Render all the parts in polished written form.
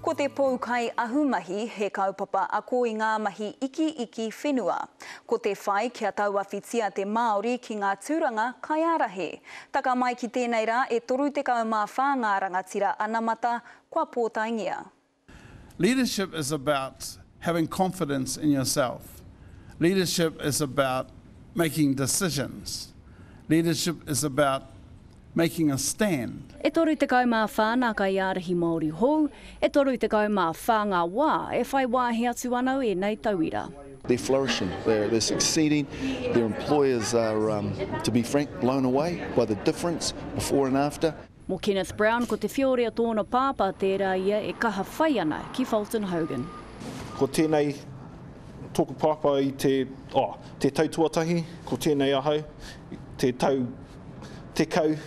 Ko te Poukai Ahumahi he kaupapa ako i ngā mahi ikiiki whenua. Ko te whai kia tauawhitia te Māori ki ngā tūranga kaiārahi. Taka mai ki tēnei rā e 34 ngā rangatira anamata kua pōtaengia. Leadership is about having confidence in yourself. Leadership is about making decisions. Leadership is about making a stand. E 34 ngā kaiārahi Māori hou, e 34 ngā wā e whai wāhi atu ana ēnei tauira. They're flourishing, they're, they're succeeding, their employers are, um, to be frank, blown away by the difference before and after. Mō Kenneth Brown, ko Te Whiore a tōna pāpā tērā ia e kaha whai ana ki Fulton Hogan. Ko tēnei tōku pāpā i te, oh, te tau tuatahi, ko tēnei ahau, te tau 10,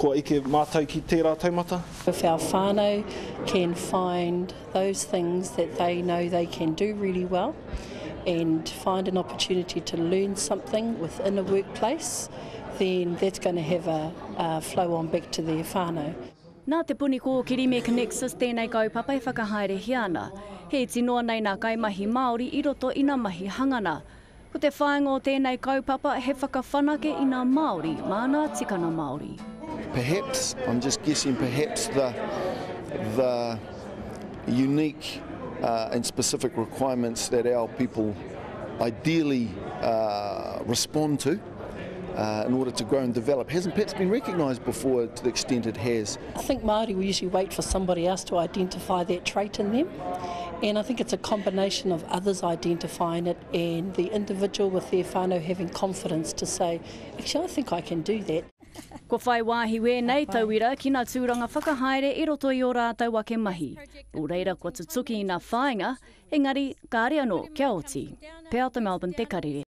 kua eke mātou ki tērā taumata. If our whānau can find those things that they know they can do really well and find an opportunity to learn something within a workplace, then that's going to have a, a flow on back to their whānau. Nā Te Puni Kōkiri me Connexis tēnei kaupapa e whakahaerehia ana. He iti noa nei nā kaimahi Māori i roto i nā mahi hangana. Ko te whāinga o tēnei kaupapa he whakawhanake i nā Māori mā nā tikana Māori. Perhaps, I'm just guessing, perhaps the, the unique uh, and specific requirements that our people ideally uh, respond to uh, in order to grow and develop hasn't perhaps been recognised before to the extent it has. I think Māori will usually wait for somebody else to identify that trait in them and I think it's a combination of others identifying it and the individual with their whānau having confidence to say, actually I think I can do that. Kua whai wāhi wēnei tauira ki ngā tūranga whakahaere i roto i ō rātou ake mahi. Nō reira kua tutuki i ngā whāinga, engari kāre anō kia oti. Peata Melbourne Te Karere.